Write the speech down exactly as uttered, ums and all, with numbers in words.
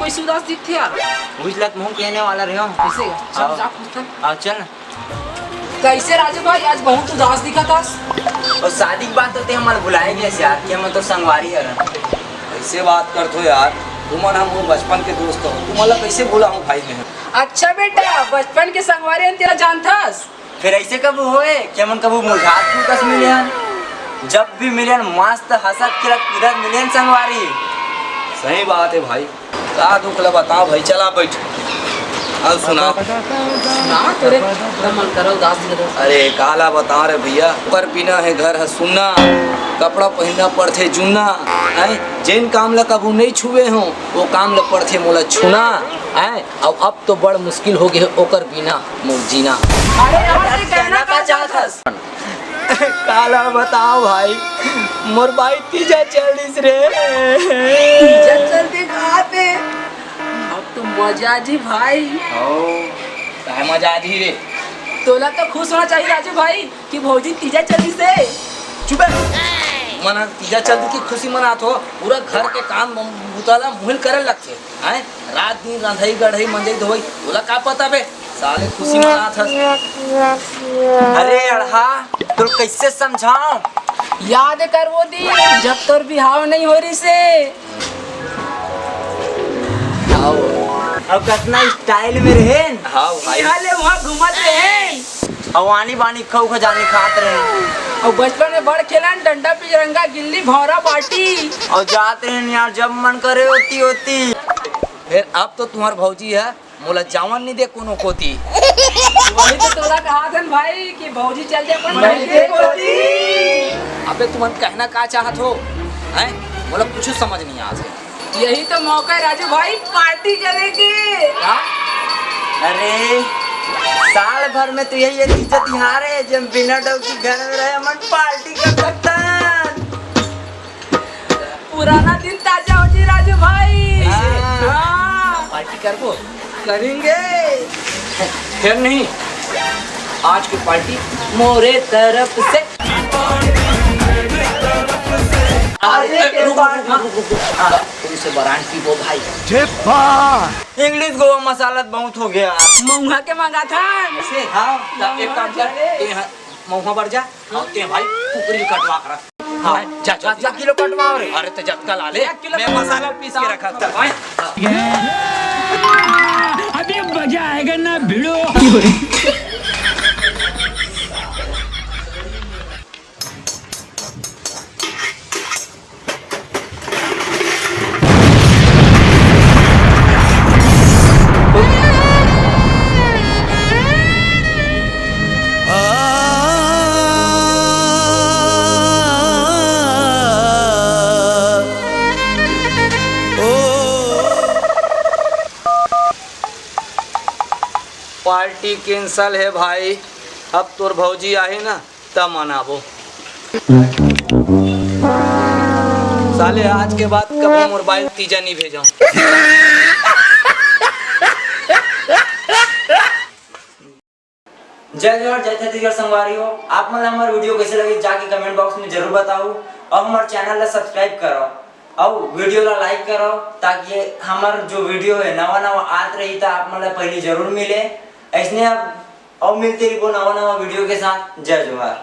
कैसे उदास दिखथे यार? उजलत मुंह कहने वाला रहे हो। कैसे? चल, हाँ। जा पूछता। हाँ, चल ना। कैसे राजू भाई, आज बहुत उदास दिखत हस? और शादी के बाद तो ते हमन भुलाए गए यार, कि हम तो संगवारी हरन। कैसे बात करत हो यार, तुमन हम वो बचपन के दोस्त हो, तुमन ला कैसे भुलाऊं भाई मैं? अच्छा बेटा, बचपन के संगवारी हन तेला जानथस? फिर ऐसे कब होए कि हमन कबू मुरझात फूल कस मिले हन? जब भी मिले हन, मस्त हंसत खेलत कूदत मिले हन संगवारी। सही बात है भाई, का दुख ला बताओ भाई, चला बैठ। अब सुना। ना तेरे, तेरा मन करा उदास दिखत हस। अरे काला बता रे भैया, ओकर बिना है घर है सुन्ना, कपड़ा पहनना पड़थे जुन्ना, हैं? जेन काम ला कभू नहीं छुए हो, वो काम ला पड़थे मोला छूना, हैं? अब, अब तो बड़ मुश्किल हो गए ओकर बिना मोर जीना। अरे यार, ये कहना का चाहत हस? काला बताओ भाई, मोर बाई तीजा चल दिस रे। तीजा चल दे कहा पे? अब तो मजा जी भाई। ओ, काय मजा जी रे? तोला तो खुश होना चाहिए राजू भाई कि भौजी तीजा चल दिस रे। चुप है। मना तीजा चल दी की खुशी मनात हो, पूरा घर के काम बुताला मुहिल करे लगथे। हैं? रात दिन रंधई गढ़ई मंजई धोई, तोला का पता बे? साले खुशी मनात हस। अरे अड़हा, तोर कैसे समझाओ? याद कर वो दिन, जब तोर बिहाव नहीं हो रही से। हाव। अब कितना स्टाइल में रहेन। हाव भाई। यहाँ ले वहाँ घूमत रहेन। अउ आनी बानी खऊ खजानी खात रहेन। अउ बचपन में बड़ खेलन, डंडा पिचरंगा, गिल्ली भौंरा बाटी। अउ जात रहेन यार, जब मन करे ओती ओती। फिर अब तो तुम्हार भौजी है, मोला जावन नहीं दे कोनो कोती। वही तो तोला कहा थन भाई कि भौजी चल दे अपन मइके कोती। अबे तुमन कहना का चाहत हो, हैं? मोला कुछ समझ नहीं आत हे। यही तो मौका है राजू भाई पार्टी करे के। का? अरे साल भर में तो यही एक इज्जत तिहार है जब बिना डौकी घर में रहे मन पार्टी कर सकथन। पुराना दिन ताजा हो जी राजू भाई। हाँ। हाँ। पार्टी करबो? करेंगे। फिर नहीं, आज की पार्टी मोरे तरफ से। अरे, अरे, रुको, रुको, रुको, रुको। हाँ, तुमसे बरान पीबो भाई। जे बा। इंग्लिश गोवा मसाला बहुत हो गया। मऊहा के मंगा था। ऐसे? हाँ, तो एक काम कर, ये हाँ, मऊहा बढ़ जा। हाँ, ते भाई, कुकरी कटवा कर। हाँ, जा, जा, जा, किलो कटवाओ रे। अरे, तो जतका ला ले। एक किलो मैं मसाला पीस के रखा था। अभी मजा आएगा ना भिड़ो। पार्टी कैंसल है भाई, अब तोर भौजी आही ना, तब मनाबो। साले, आज के बाद कभू मोर बाई तीजा नहीं भेजो। जय जोहार, जय छत्तीसगढ़ संगवारी हो। आप मन ला हमार वीडियो कैसे लगे, जाके कमेंट बॉक्स में जरूर बताओ, और हमार चैनल ला सब्सक्राइब करो, और वीडियो ला लाइक करो, ताकि हमार जो वीडियो है नवा नवा आत रही, तो आप मन ला पहले जरूर मिले। ऐसने अब और मिलते रहिबो नवा नवा वीडियो के साथ। जय जोहार।